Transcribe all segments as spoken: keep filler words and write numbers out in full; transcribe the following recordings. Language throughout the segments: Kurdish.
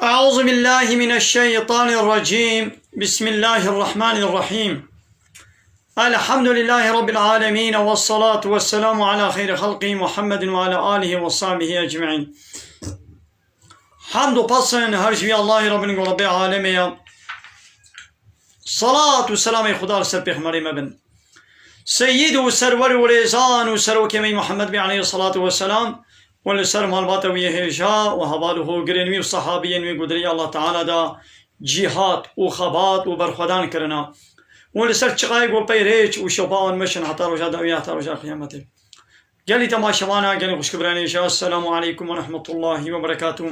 أعوذ بالله من الشيطان الرجيم. بسم الله الرحمن الرحيم. الحمد لله رب العالمين، والصلاة والسلام على خير خلقه محمد وعلى آله وصحبه أجمعين. Hamd û pes in her ji vî Allahê Rabbin ku Rabbê alemê ye. Salat û selamê Xuda li ser pêxemberê me bin. Seyyid û serwer û rêzan û serokê me Muhammed bî aleyhissalatu vesselam û li ser malbata wî yê hêja û heval û hogirên wî û sahabiyên wî ku di rêya Allah Teala de cîhad û xebat û berxwedan kirina û li ser çiqayê ku pey rêç û şopa wan meşin heta roja dawî heta roja qiyametê. Gelî temaşevana, gelî xwişk û birayê hêja, Esselamu aleykum ve rahmetullahi ve berekatuh.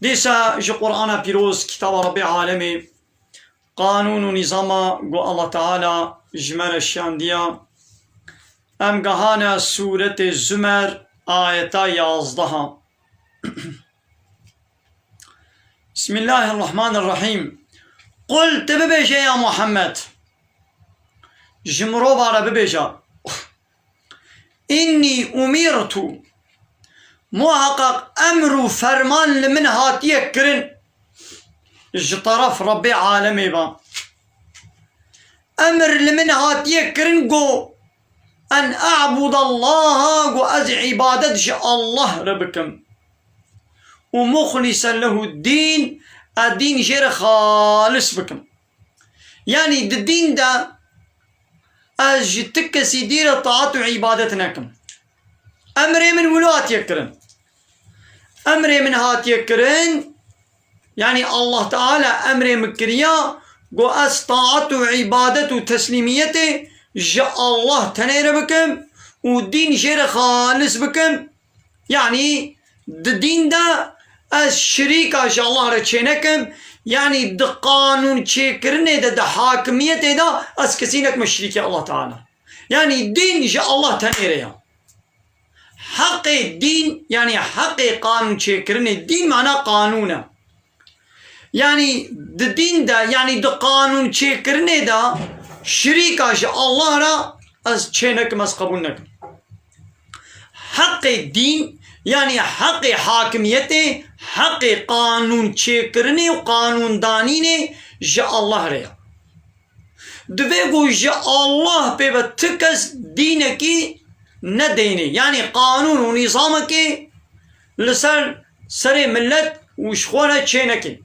Dîsa ji Qur'ana Pîroz, kitaba Rabbê alemê, qanûn û nîzama ku Allah Teala ji me re şiyandiya, em gehane sûretê Zumer, ayeta yazdeha. Bismillahirrahmanirrahîm. Qul, tu bibêje ya Muhammed, ji mirova re bibêje, Înnî umîrtu, muheqeq emr û ferman li min hatiye kirin ji teref Rebbê alemê ve. Emr li min hatiye kirin ku en a'budallaha, ku ez îbadet ji Allah re bikim. Û muxlîsen lehu dîn, ez dîn jê re xalis bikim. Yanî di dîn de ez ji ti kesî dî re taat û îbadet nekim. Emrê min wilo hatiye kirin. Emrê min hatiye kirin, yanî Allah Teala emrê min kiriya, ku ez taat û îbadet û teslîmiyetê ji Allah tenê re bikim û dîn jê re xalis bikim. Yanî di dîn de ez şirîka ji Allah re çênekim. Yanî di qanûn çêkirinê de, di hakimiyetê de ez kesî nekime şirîkê Allah Teala. Yanî dîn ji Allah tenê re ye. Heqê dîn, yanî heqê qanûn çêkirinê, dîn mana qanûn e. Yanî di dîn de, yanî di qanûn çêkirinê de şirîka ji Allah re ez çê nekim, ez qebûl nekim. Heqê dîn, yanî heqê hakimiyetê, heqê qanûn çêkirinê û qanûndanînê ji Allah re ye. Divê ku ji Allah pê ve ti kes dînekî nedeynê, yanî qanûn û nîzamekê li ser serê milet û ji xwe re çê neke.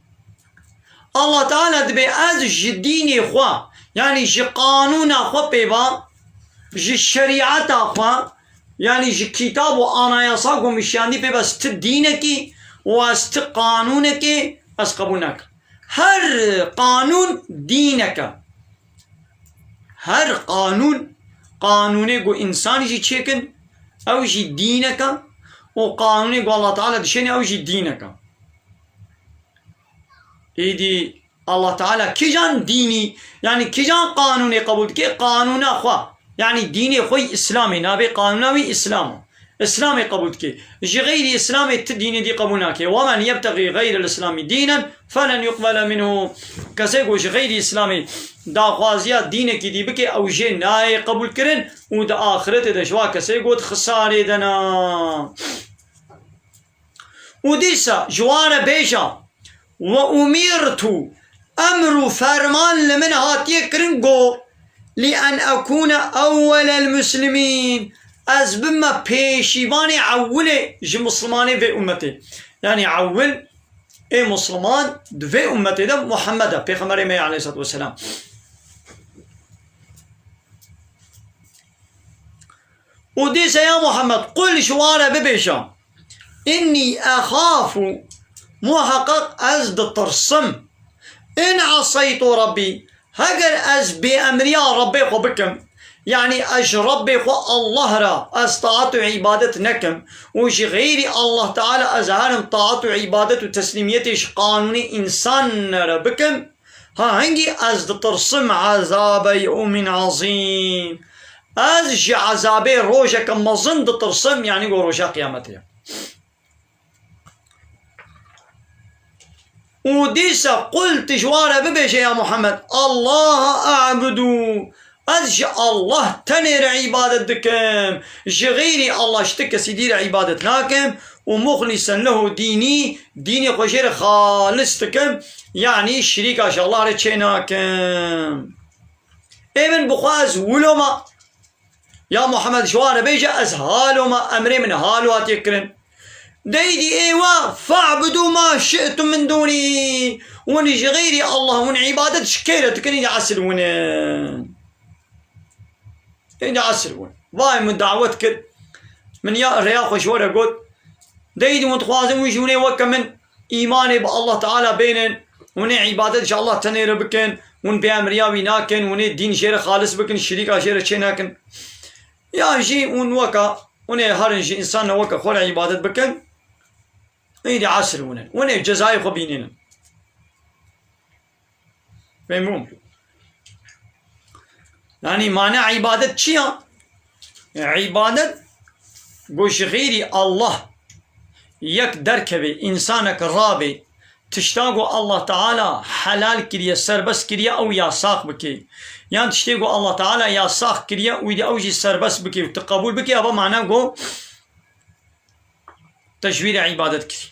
Allah Teala dibê ez ji dînê xwe, yanî ji qanûna xwe pê ve, ji şerîeta xwe, yanî ji kîtab û anayasa ku min şiyandî pê ve ez ti dînekî û ez ti qanûnekê ez qebûl nakim. Her qanûn dînek e. Her qanûn, qanûnê ku însanî jî çêkin, ew jî dînek e û qanûnê ku Allah Teala dişêne, ew jî dînek e. Îdî Allah Teala kîjan dînî, yanî kîjan qanûnê qebûl dike? Qanûna xwe. Yanî dînê xwe yî Îslamê, navê qanûna wî Îslam e. Îslamê qebûl dike. Ji xeyrî Îslamê ti dînê dî qebûl nake. "Ve men yebtexî xeyrel Îslamî dînen, felen yuqbele minhu." Kesê ku ji xeyrî Îslamê daxwaziya dînekî dî bike, ew jê nayê qebûl kirin û di axiretê de ji wa kesê got xisarê de ne. Û dîsa ji wan re bêje, "Ve umîrtu", emr û ferman li min hatiye kirin, got, "Li en ekûne ewwelel muslimîn", ez bime pêşîvanê ewilê ji mislimanê vê ummetê. Yanî ewil ê misliman di vê ummetê de Muhammed e, Pêxemberê me ye aleyhisselatu vesselam. Û dîse ya Muhammed, qul, ji wan re bibêje, "Înnî exafu", muheqeq ez ditirsim, "in eseytu Rabbî", heger ez bêemriya Rabbê xwe bikim, yanî ez ji Rabbê xwe Allah re ez taat û îbadet nekim û ji xeyrî Allah Teala ez herim taat û îbadet û teslîmiyetê ji qanûnê însan re bikim, ha hingî ez ditirsim ezabe yewmin azîm. Ez ji ezabê rojeke mezin ditirsim, yanî ku roja qiyametê ye. Û dîsa qul, tu ji wan re bibêje ya Muhammed, "Allaha a'budu", ez ji Allah tenê re îbadet dikim, ji xeyrî Allah ji ti kesî dî re îbadet nakim, û muxlîsen lehu dînî, dînê xwe jê re xalis dikim, yanî şirîka ji Allah re çê nakim. Ê min bi xwe ez wilo ma. Ya Muhammed, ji wan re bêje, ez halo ma, emrê min halo hatiye kirin. Deydî êwa, "Fe'budu ma şi'tum min dûnî." Hûn ji xeyrî Allah, hûn îbadet ji kê re dikin, îdî esil hûn in. Êdî esil hûn. Vay min dawet kir. Min ya rêya xwe ji we re got. Deydî hûn dixwazin hûn jî hûn ê weke min îmanê bi Allah Teala bênin, hûn ê îbadet ji Allah tenê re bikin, hûn bêemriya wî nakin, hûn ê dîn jê re xalis bikin, şirîka jê re çê nekin. Yan jî hûn weka, hûn ê herin ji însanê weke xwe re îbadet bikin, êdî esr hûn in. Hûn ê cezayê xwe bînînin. Fehmûm? Yanî mane îbadet çi ya? Îbadet, ku ji xeyrî Allah yek derkeve, însanek rabe, tişta ku Allah Teala helal kiriye, serbest kiriye, ew yasax bike. Yan tiştê ku Allah Teala yasax kiriye, wî de ew jî serbest bike û tu qebûl bike, eva mane ku te ji wî re îbadet kirî.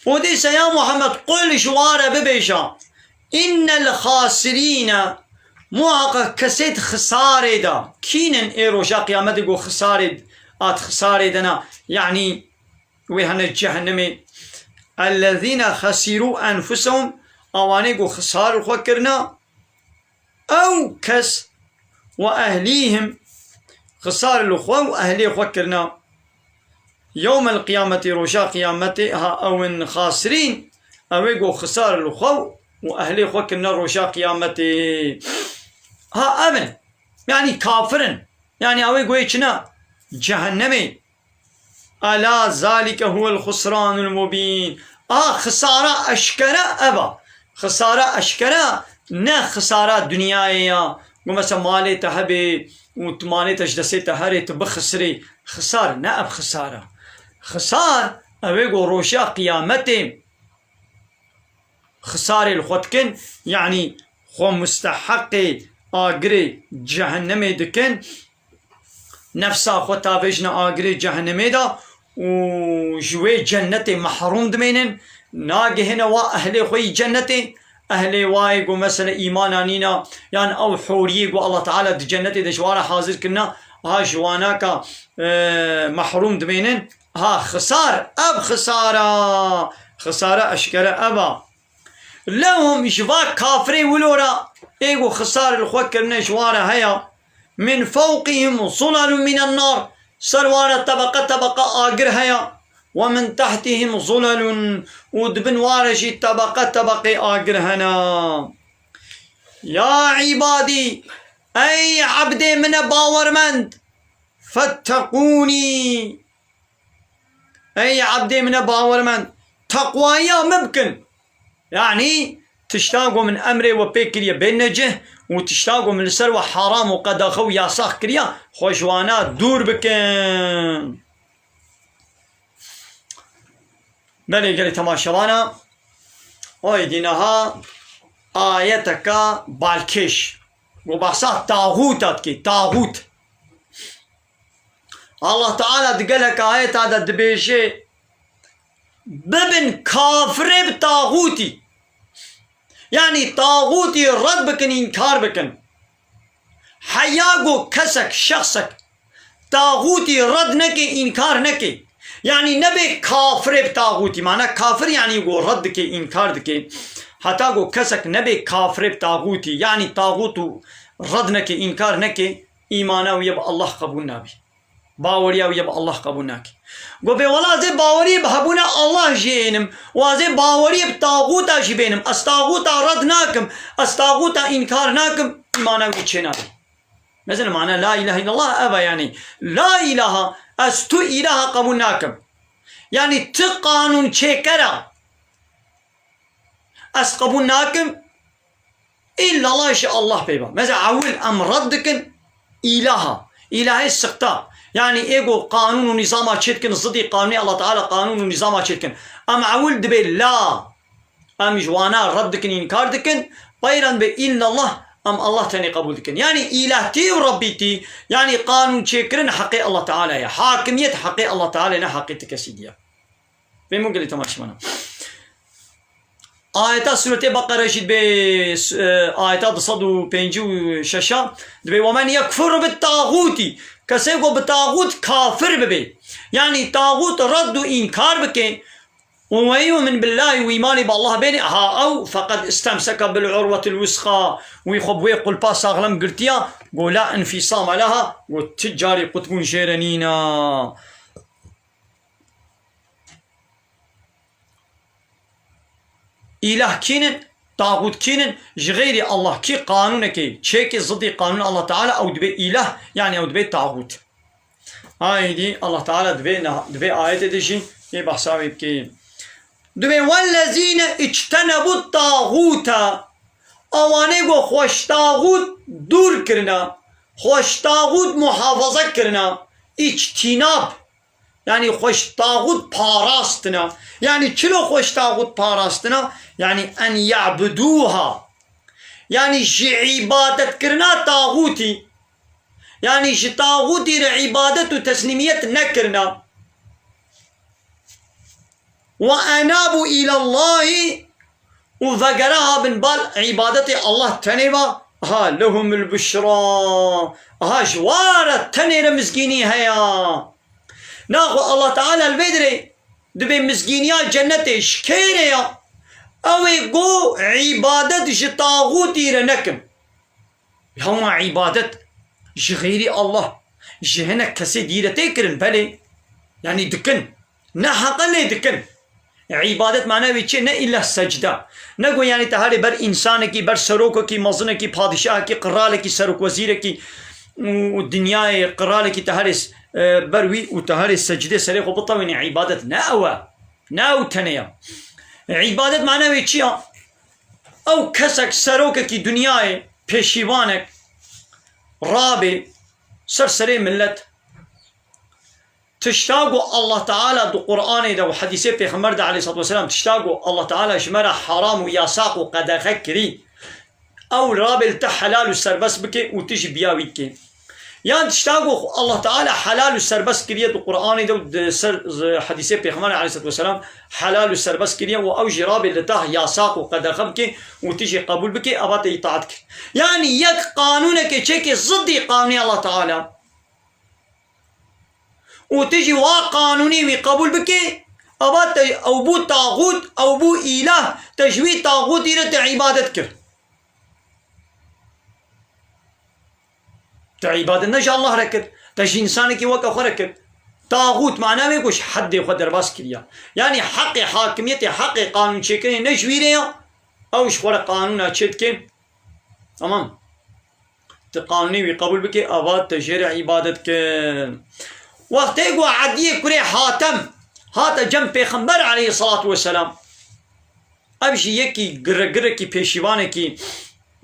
Û dîse ya Muhammed, qul ji wan re bibêje, "Innel xasirîne", muhaqqeq kesê di xisarê de. Kî nin ê roja qiyametê ku xisarê, at xisarê de ne? Yanî wê hene cehennemê. "Ellezîne xesîrû enfusehum", awanê ku xisar li xwe kirine, ew kes, "we ehlîhim", xisar li xwe û ehlê xwe kirina. Yewmel qiyametê, roja qiyametê, ha ew in xasirîn, ew ê ku xisar li xwe û ehlê xwe kirina roja qiyametê. Ha ev in, yanî kafir in. Yanî ew ê ku yê çine cehennemê. Ela zalike huwel xusranul mubîn. A xisara eşkere ev a. Xisara eşkere ne xisara dinyayê ya. Ku mesela malê te hebe û tu malê te ji destê te herê tu bixisirê. Xisar ne ev xisara. Xisar ew ê ku roja qiyametê xisarê li xwe dikin, yanî xwe musteheqê agirê cehennemê dikin, nefsa xwe tavêjine agirê cehennemê de û ji wê cennetê mehrûm dimênin, nagihine wa ehlê xwe yî cennetê, ehlê wayê ku mesela îmana nîna, yan ew hûriyê ku Allah Teala di cennetê de ji wan re hazir kirina, ha ji wanaka, e, mehrûm dimênin. Ha, xisar, ev xisara, xisara eşkere ev a. Lehum, ji va kafirê wilo re, ê ku xisar li xwe kirine ji wan re heye, min fewqihim zulalun minen nar, ser wan re tebeqe tebeqe agir heye, we min tehtihim zulalun, û di bin wan re jî tebeqe tebeqê agir hene. Ya îbadî, ey ebdê min e bawermend, fetteqûnî, Ey ebdê min e bawermend, teqwayiya min bikin. Yanî tişta ku min emrê we pê kiriye bênine cih û tişta ku min li ser we heram û qedaxe û yasax kiriye, xwe ji wana dûr bikin. Belê gelê temaşevana, oy dî niha ayeteke balkêş. Ku behsa taxûta dike, taxût. Allah Teala di gelek ayeta de dibêje, "Bibin kafirê bi taxûtî." Yanî taxûtî red bikin, înkar bikin. Heya ku kesek, şexsek taxûtî red neke, înkar neke. Yanî nebe kafirê bi taxûtî. Mana kafir yanî ku red dike, înkar dike. Heta ku kesek nebe kafirê bi taxûtî, yanî taxût û red neke, înkar neke, îmana wî ye bi Allah qebûl nabe. Baweriya wî ye bi Allah qebûl nake. Go bê wela ez ê baweriyê bi hebûna Allah jê ênim û ez ê baweriyê bi taxûta jî bênim. Ez taxûta red nakim, ez taxûta înkar nakim, îmana wî çê nabe. Mesela mana la ilahe illallah ev e, yanî la ilaha, ez tu îlaha qebûl nakim. Yanî ti qanûn çêkera ez qebûl nakim, îllallah ji Allah pê be. Mesela ewil em red dikin îlaha. Îlahê sixta. Yanî ê ku qanûn û nîzama çê dikin, zidî qanûnê Allah Teala qanûn û nîzama çê dikin. Em ewil dibê la. Em ji wana red dikin, înkar dikin. Peyran be îllallah, Em Allah tenê qebûl dikin. Yanî îlahtî û rebbîtî, yanî qanûn çêkirin heqê Allah Teala ye. Hakimiyet heqê Allah Teala ye, ne heqê ti kesî diye. Vê min gelî temaşevana. Ayeta Sûretê Beqere jî dibê, e, ayeta du sed û pêncî û şeş a dibê: "Ve men yekfur bit tağûtî." Kesê ku bi tağût kafir bibe. Yanî tağût red û înkar bike. "Ve yu'min billahi", û îmanê bi Allah bêne, ha ew, "feqed istemseke bil urwetil wusqa", wî xwe bi wê qulpa saxlem girtiya, go la infîsame leha, go ti carî qutbûn jêre nîna. Îlah kînin, taxût kînin, ji xeyrî Allah kî qanûnekê çêkê zidî qanûn Allah Teala, ew dibe îlah, yanî ew dibe taxût. Aydî Allah Teala divê niha-, divê ayetê de jî ê behsa wê bike. Divê: "Wellezîne ictenebu tağûte." Ewanê ku xweş tağût dûr kirina, xweş tağût muhafaza kirina, îctînab, yanî xweş tağût parastina. Yanî çilo xweş tağût parastina? Yanî en ya'budûha. Yanî ji îbadetkirina taxûtî, yanî ji taxûtî re îbadet û teslîmiyet nekirina. "Ve enabû îlallahî", û vegere ha bin bal îbadetê Allah tenê ve, ha lehumul buşra. Ha ji wa re tenê re mizgînî heye. Naxwe Allah Teala li vê dirê dibê mizgîniya cennetê ji kê re ya? Ew ê go îbadet ji taxûtî re nekim. Hema îbadet ji xeyrî Allah, ji hinek kesê dî re tê kirin, belê. Yanî dikin. Ne heqe lê dikin. Îbadet mana wê çi? Ne îlla secde. Ne go yanî te herê ber însanekî, ber serokekî, mezinekî, padîşahekî, qiralekî, serokwezîrekî û dinyayê qiralekî te herê, e, ber wî û te herê secdê serê xwe bitewînî, îbadet ne ew e. Ne ew tenê ye. Îbadet mana wê çi ya? Ew kesek, serokekî dinyayê, pêşîvanek rabê ser serê millet. Tişta ku Allah Teala di Qur'anê de û hedîsê Pêxember de aleyhissalatu vesselam, tişta ku Allah Teala ji me re heram û yasaq û qedexe kirî, ew rabê li te helal û serbest bike û tu jî biya wî dikê. Yan tişta ku Allah Teala helal û serbest kiriye di Qur'anê de û di ser, z-, hedîsê Pêxember aleyhissalatu vesselam helal û serbest kiriye û ew jî rabê li te yasaq û qedexe bike û tu jî qebûl bike, eva te îtaat kir. Yanî yek qanûnekê çêkê zidî qanûnê Allah Teala û tu jî wa qanûnî wî qebûl bikî, eva te ew bû taxût, ew bû îlah, te ji wî taxûtî re te îbadet kir. Te îbadet ne ji Allah re kir, te ji însanekî weke xwe re kir. Taxût mana wê ku ji heddê xwe derbas kiriya. Yanî heqê hakimiyetê, heqê qanûnçêkirinê ne ji wî re ya, ew ji xwe re qanûna çê dike. Tamam. Tu qanûnê wî qebûl bikî, ava tu jê re îbadet kin. Wextê ku Ediyê kurê Hatem hate cem Pêxember aleyhissalatu vesselam, ev jî yekî giregirekî pêşîvanekî,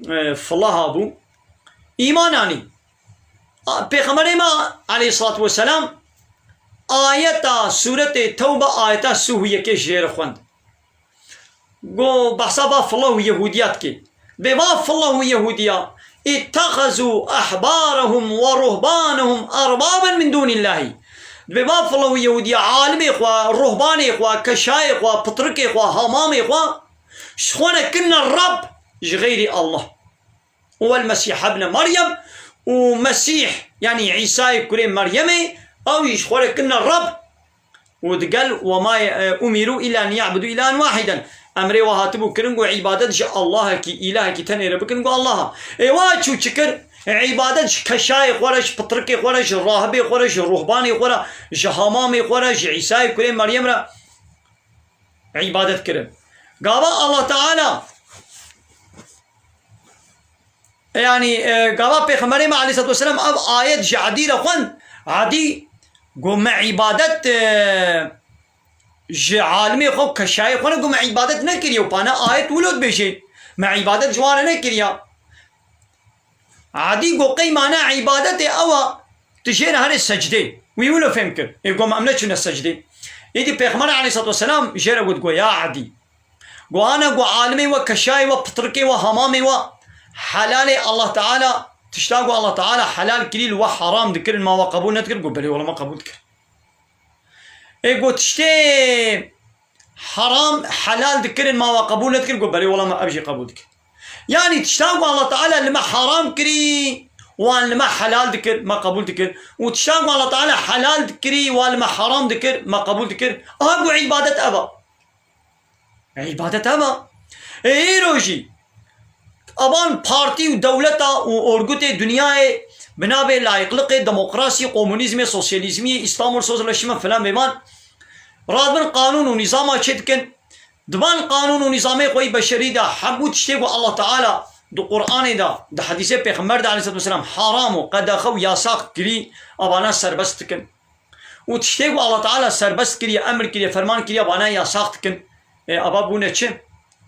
e, filaha bû. Îman anî. A, Pêxemberê me aleyhissalatu vesselam ayeta sûretê Tewbe, ayeta sih û yekê jê re xwend. Go behsa va file û Yehûdiya dike. Bê va file û Yehûdiya, "اتخذوا أحبارهم ورهبانهم أربابا من دون الله." Dibê va file û Yehûdiya alimê xwe, ruhbanê xwe, keşayê xwe, pitrikê xwe, hamamê xwe ji xwe re kirine reb ji xeyrî Allah. Û wel Mesîh ibne Meryem, û Mesîh, yanî Îsayê kurê Meryemê, ew jî ji xwe re kirine reb. Û digel, "وما أمروا إلا أن يعبدوا إلها واحدا." Emrê we hatibû kirin ku îbadet ji Allahekî, îlahekî tenê re bikin ku Allah e. Ê wa çû çi kir? Îbadet ji keşayê xwe re, ji pitrikê xwe re, ji rahibê xwe re, ji ruhbanê xwe re, ji hamamê xwe re, ji Îsayê kurê Meryem re îbadet kirin. Gava Allah Teala Yanî, e, gava Pêxemberê me aleyhissalatu vesselam ev ayet ji Edî re xwend. Edî got, "Me îbadet, e, ji alimê xwe, keşayê xwe ne, got, me îbadet nekiriye." Û pane ayet wilo dibêje, "Me îbadet ji wan re nekiriya." Edî got, "Qey mane îbadetê ew a, tu jê re herê secdê." Wî wilo fêm kir. Ê got, "Me em neçûne secdê." Êdî Pêxember aleyhissalatu vesselam jê re got, got, "Ya Edî." Go ana go alimê we, keşayê we, pitrikê we, hamamê we, helalê Allah Teala, tişta ku Allah Teala helal kirî li we haram dikirin, ma we qebûl nedikir? Got, belê, wela me qebûl dikir. Ê got, tiştê heram helal dikirin, ma we qebûl nedikir? Got, belê, wela me ev jî qebûl dikir. Yanî tişta ku Allah Teala li me haram kirî, wan li me helal dikir, me qebûl dikir. Û tişta ku Allah Teala helal dikirî, wan li me haram dikir, me qebûl dikir. Aha ku îbadet ev a. Îbadet ev a. Ê îro jî evan partî û dewleta û orgutê dinyayê bi navê layîqliqê, demokrasî, komunîzmê, sosyalîzmî, Îslamûl sozleşme filan bêvan radibin qanûn û nîzama çêdikin. Di van qanûn û nîzamê xwe yî beşerî de hemû tiştê ku Allah Teala di Qur'anê de, di hedîsê Pêxember de aleyhisselatu vesselam haram û qedexe û yasax kirî, avana serbest dikin. Û tiştê ku Allah Teala serbest kiriye, emir kiriye, ferman kiriye, vana yasax dikin. Ê, ava bûne çi?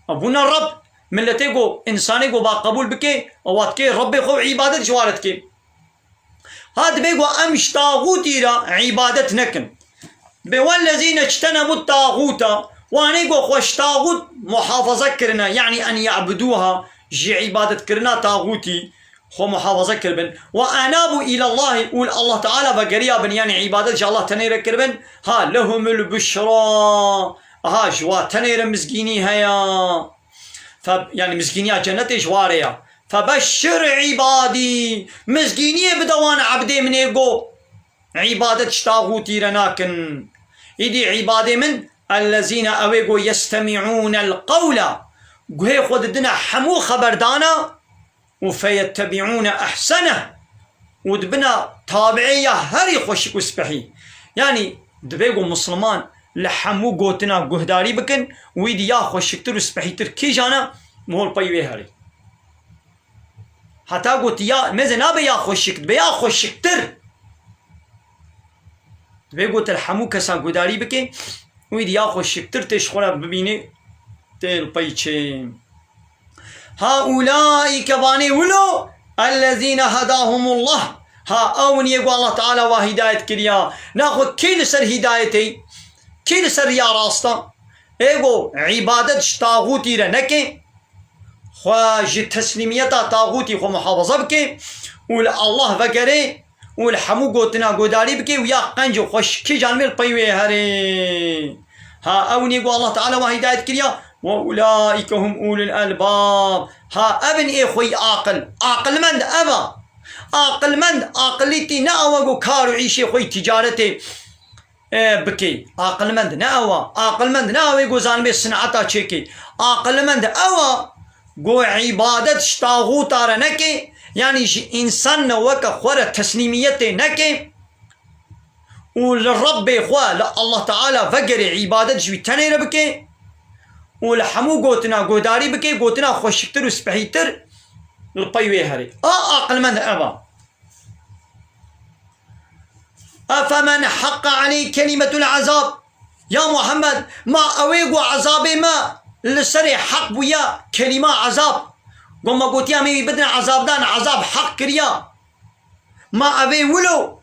Ev bûne Reb. Miletê ku, însanê ku va qebûl bike, ewa dike Rebbê xwe û îbadet ji wa re dike. Ha dibê ku em ji taxûtî re îbadet nekin. Dibê wellezîne ictenebû taxûta, wanê ku xwe ji taxût muhafaza kirine, yanî en ya'budûha, ji îbadetkirina taxûtî, xwe muhafaza kiribin. Ve enabû îlallahî, û li Allah Teala vegeriyabin, yanî îbadet ji Allah tenê re kiribin. Ha, lehumul buşra. Aha, ji wa tenê re mizgînî heye. Fe, yanî mizgîniya cennetê ji wa re ya. Febeşşir îbadî. Mizgîniyê bide wan ebdê min ê go îbadet ji taxûtî re nakin. Îdî îbadê min, ellezîne, ew ê go yestemi'ûnel qewla. Guhê xwe didine hemû xeberdana. û feyettebi'ûne ehseneh, û dibine tabi'ê ya herî xweşik û spehî. Yanî, dibê ku misliman li hemû gotina guhdarî bikin, wî di ya xweşiktir û spehîtir kîjan e, mihol pey wê herî. Heta gotiya, meze nabe ya xweşik, dibe ya xweşiktir. Dibê ku te li hemû kesa guhdarî bike, wî di ya xweşiktir tê ji xwe re bibîne, tê li pey çê. Ha ulaîke, vanê wilo, ellezîne hedahumullah. Ha ew in yê ku Allah Teala wa hidayet kiriya. Naxwe kê li ser hidayetê? Kê li ser riya rasta? Ê ku îbadet ji taxûtî re neke, xwe ji teslîmiyeta taxûtî xwe muhafaza bike û li Allah vegere û li hemû gotina guhdarî bike û ya qenc û xweşikî canibê li pey wê herê. Ha ew nê ku Allah Teala wa hidayet kiriya, ve ulaîke hum ulul elbab. Ha ev in ê xweyî aqil. Aqilmend ev a. Aqilmend, aqilîtî ne ew e ku kar û îşê xweyî ticaretê e, bikê. Aqilmend ne ew a. Aqilmend ne ew ê ku zanibê sineta çêkê. Aqilmend ew a ku îbadet ji taxûta re neke, yanî ji însan ne weke xwe re teslîmiyetê neke û li Rebbê xwe, li Allah Teala vegerê îbadet ji wî tenê re bike û li hemû gotina guhdarî bike, gotina xweşiktir û spehîtir li pey wê herê. A aqilmend ev a. Efemen haqqa aleyh kelimetul azab. Ya Muhammed, ma ew ê ku ezabê me li serê heq bûye, kelîma ezab. Ku me gotiya, em ê wî bidin ezabdan, ezab heq kiriya. Ma ev ê wilo?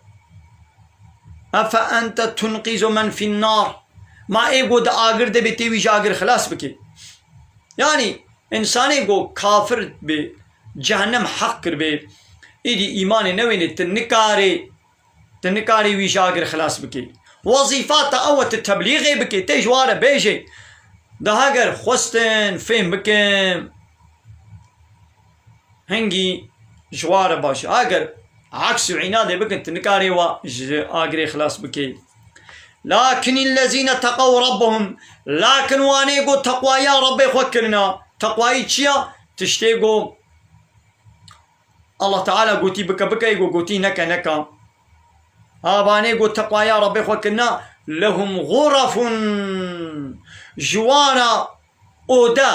Efe ente tunqizu men fin nar. Ma ê ku di agir de bê tê wî ji agir xilas bikî. Yanî, însanê ku kafir bê, cehennem heq kiribê, îdî îmanê newênê, tu nikarê, tu nikarê wî ji agir xilas bikî. Wezîfa te ew e tu teblîxê bikî, tê ji wa re bêjê. De heger xwestin fêm bikin, hingî ji wa re baş e. Heger aks û înadê bikin, tu nikarê wa ji agirê xilas bikî. Lakin illezîne teqew rabbehum, lakin wanê ku teqwaya Rebbê xwe kirina. Teqwayî çi ya? Tiştê ku Allah Teala gotî bike, bike, ê ku gotî neke, neke. Ha, vanê ku teqwaya Rebbê xwe kirina, lehum xurefun, ji wan re ode,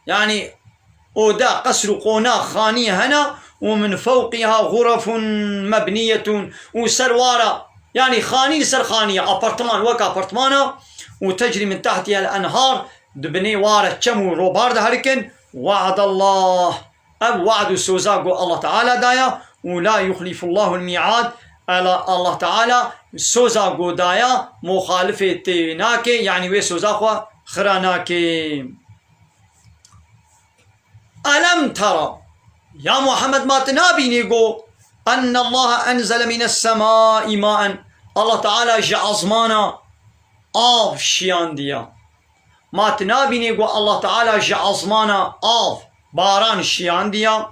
yanî ode, qesr û qona, xanî hene, û min fewqîha xurefun mebniyetun, û ser wa re, yanî xanî li ser xanî ye, apartman wek apartman e, û tecrî min tehtihel enhar, di binê wa re çem û robar diherikin, we'dallah. Ev we'd û soza ku Allah Teala daye û la yuxlifullahu l-mi'ad, ela Allah Teala soza ku daye muxalifê tê nake, yanî wê soza xwe xira nake. Elem tera, Ya Muhammed, ma tu nabînî ku enne Allahe enzele mines semai maen, Allah Teala ji ezmana av şiyandiya. Ma tu nabînî ku Allah Teala ji ezmana av, baran şiyandiya.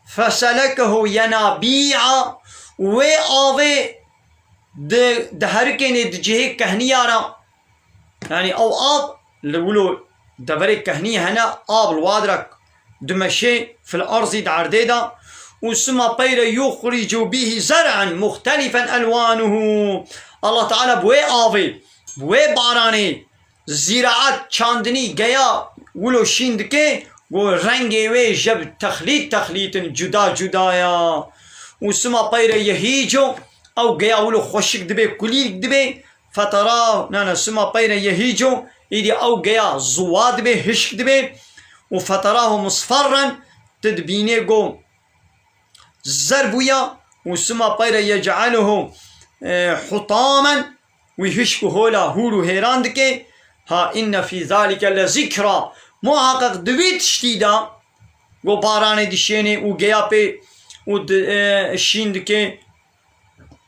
Feselekehu yenabî'a, wê avê di, diherikênê di cihê kehniya re. Yanî ew av li wilo deverê kehniyê hene, av li wa dira dimeşê, fil erzî, di erdê de. Û sima peyre yuxricu bîhî zer'en muxtelifen elwanuhu. Allah Teala bi wê avê, bi wê baranê zîraet, çandinî, geya wilo şîn dike, ku rengê wê ji bi texlît texlît in, cuda cuda ya. Û sima peyre yehîco, ew geya wilo xweşik dibe, kulîlk dibe, fetera, na, na, sima peyre yehîco, îdî ew geya ziwa dibe, hişk dibe, û feterahu musferren, tu dibînê ku zer bûya, û sima peyre yec'eluhu, e, hutamen, wî hişk û hola hûr û hêran dike. Ha inne fî zalike le zikra, muhaqqeq di vî tiştî de, ku baranê dişênê û geya pê û di, e, şîn dike,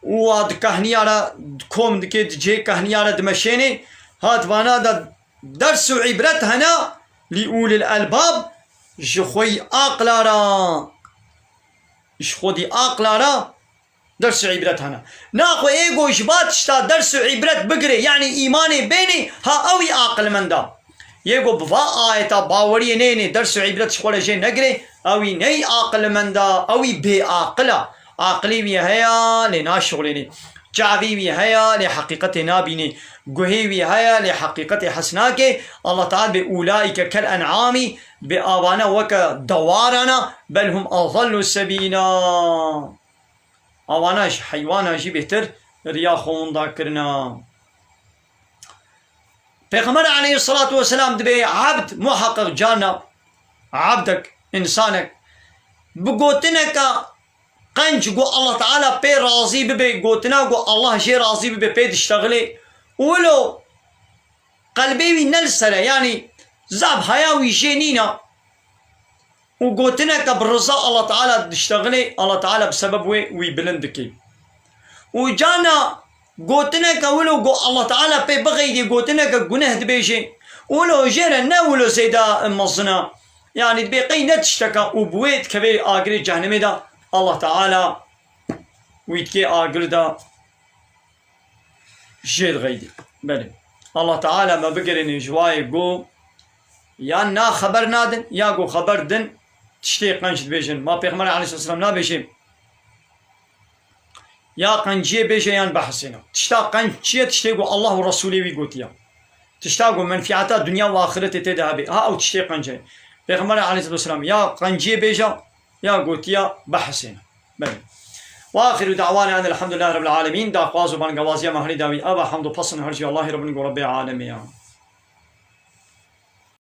û wa di kehniya re kom dike, di cihê kehniya re dimeşênê. Ha di vana de ders û îbret hene lî ulil elbab, ji xweyî aqla re, ji xwedî aqla re ders û îbret hene. Naxwe ê ku ji va tişta ders û îbret bigire, yanî îmanê bênê, ha ew î aqilmenda. Yê ku bi va ayeta baweriyê neyênê, ders û îbret ji xwe re jê negirê, ew î ney aqilmenda, ew î bêaqil a. Aqilî wî heye, lê naşixulênê. Çavî wî heye, lê heqîqetê nabînê. Guhê wî heye, lê heqîqetê hes nake. Allah Teala bê ulaîke kel en'amî, bê avane weke dewarana, bel hum azallu sebîla. Avana ji heywana jî bêhtir riya xwe winda kirina. Pêxember aleyhisselatu vesselam dibê ebd muheqeq carna, ebdek, însanek, bi gotineka qenc ku Allah Teala pê razî bibe, gotina ku Allah jê razî bibe pê diştexilê. Wilo qelbê wî ne li ser e, yanî zaf haya wî jê nîna. Û gotineke bi riza Allah Teala diştexilê, Allah Teala bi sebeb wê wî bilind dike. Û carna gotineke wilo ku Allah Teala pê bixeydê, gotineke guneh dibêjê, wilo jê re ne wilo zêde mezin e. Yanî dibê qey ne tişteke û bi wê dikeve agirê cehnemê de, Allah Teala wî dike agir de jê dixeydî. Belê. Allah Teala me bigirîne ji wayê ku ya na xeber nadin, ya ku xeber din tiştê qenc dibêjin. Ma Pêxember aleyhisselam nabêjê, ya qenciyê bêje yan behsêne. Tişta qenc çi ye? Tiştê ku Allah û Resûlê wî gotiye. Tişta ku menfîeta dinya û axiretê tê de hebe. Ha ew tiştê qenc e. Pêxember aleyhisselam ya qenciyê bêje, ya gotiya behsêne. Belê. Ve axiru da'wana enel hamdülillahi rabbil alemin. Daxwaz û bangewaziya me herî dawî ev e, hamd û pesn her jî Allahî Rabbin ku Rabbê alemê ya.